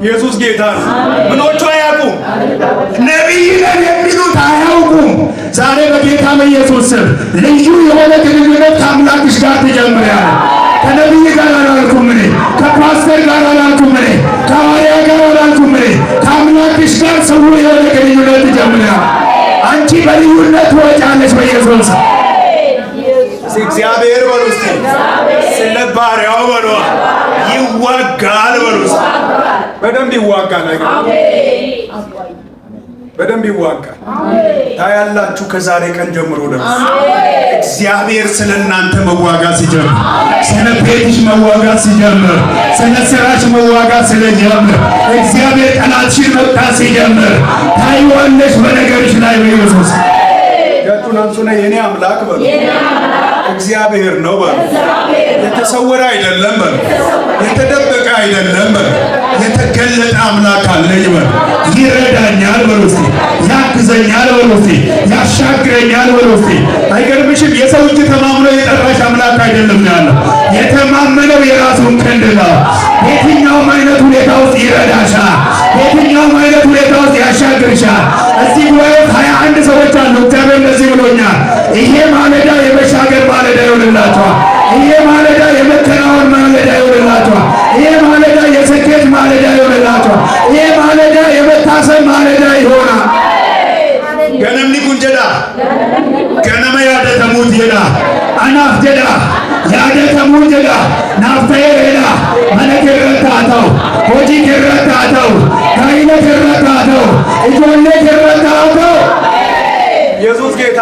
ኢየሱስ ጌታ ነው። ምኖቹ አያውቁም። ነቢይ ነን የሚሉት አያውቁም። ዛሬ በጌታ በኢየሱስ ስም ልዩ የሆነ ግንኙነት ከአምላክሽ ጋር ትጀምሪያለሽ። ከነቢይ ጋር አላልኩም እኔ፣ ከፓስተር ጋር አላልኩም እኔ፣ ከሐዋርያ ጋር አላልኩም እኔ፣ ከአምላክሽ ጋር ስውር የሆነ ግንኙነት ትጀምሪያለሽ። አንቺ በልዩነት ትወጫለሽ በኢየሱስ ስም። እስኪ እግዚአብሔር በሉ እስኪ፣ ስለ ባሪያው በሉ፣ ይዋጋል በሉ እስኪ። በደንብ ይዋጋል። አይገርም? በደንብ ይዋጋል። ታያላችሁ። ከዛሬ ቀን ጀምሮ ደግሞ እግዚአብሔር ስለ እናንተ መዋጋት ሲጀምር፣ ስለ ቤትሽ መዋጋት ሲጀምር፣ ስለ ስራሽ መዋጋት ስለጀምር፣ እግዚአብሔር ጠላትሽን መቅጣት ሲጀምር ታይዋለሽ በነገርሽ ላይ በኢየሱስ። እጃችሁን አንሱና የኔ አምላክ በሉ፣ እግዚአብሔር ነው በሉ። የተሰወረ አይደለም በሉ፣ የተደበቀ አይደለም በሉ፣ የተገለጠ አምላክ አለኝ በሉ። ይረዳኛል በሉ እስቲ፣ ያግዘኛል በሉ እስቲ፣ ያሻግረኛል በሉ እስቲ። አይገርምሽም? የሰው እጅ ተማምኖ የጠራሽ አምላክ አይደለም ያለው። የተማመነው የራሱን ክንድ ነው። በየትኛውም አይነት ሁኔታ ውስጥ ይረዳሻል። በየትኛውም አይነት ሁኔታ ውስጥ ያሻግርሻል። እዚህ ጉባኤ ውስጥ 21 ሰዎች አሉ። እግዚአብሔር እንደዚህ ብሎኛል። ይሄ ማለዳ የመሻገር ማለዳ ይሆንላቸዋል። ይሄ ማለዳ የመከናወን ማለዳ ይሆንላቸዋል። ይሄ ማለዳ የስኬት ማለዳ ይሆንላቸዋል። ይሄ ማለዳ የመታሰብ ማለዳ ይሆናል። Ganamni kun jedha, Ganama yaadatamuut jedha. Anaaf jedha. Yaadatamuu jedha. Naaf ta'eera. Mana kee irratti haa ta'u, hojii kee irratti haa ta'u, gaa'ila kee irratti haa ta'u, ijoollee kee irratti haa ta'u. ኢየሱስ ጌታ።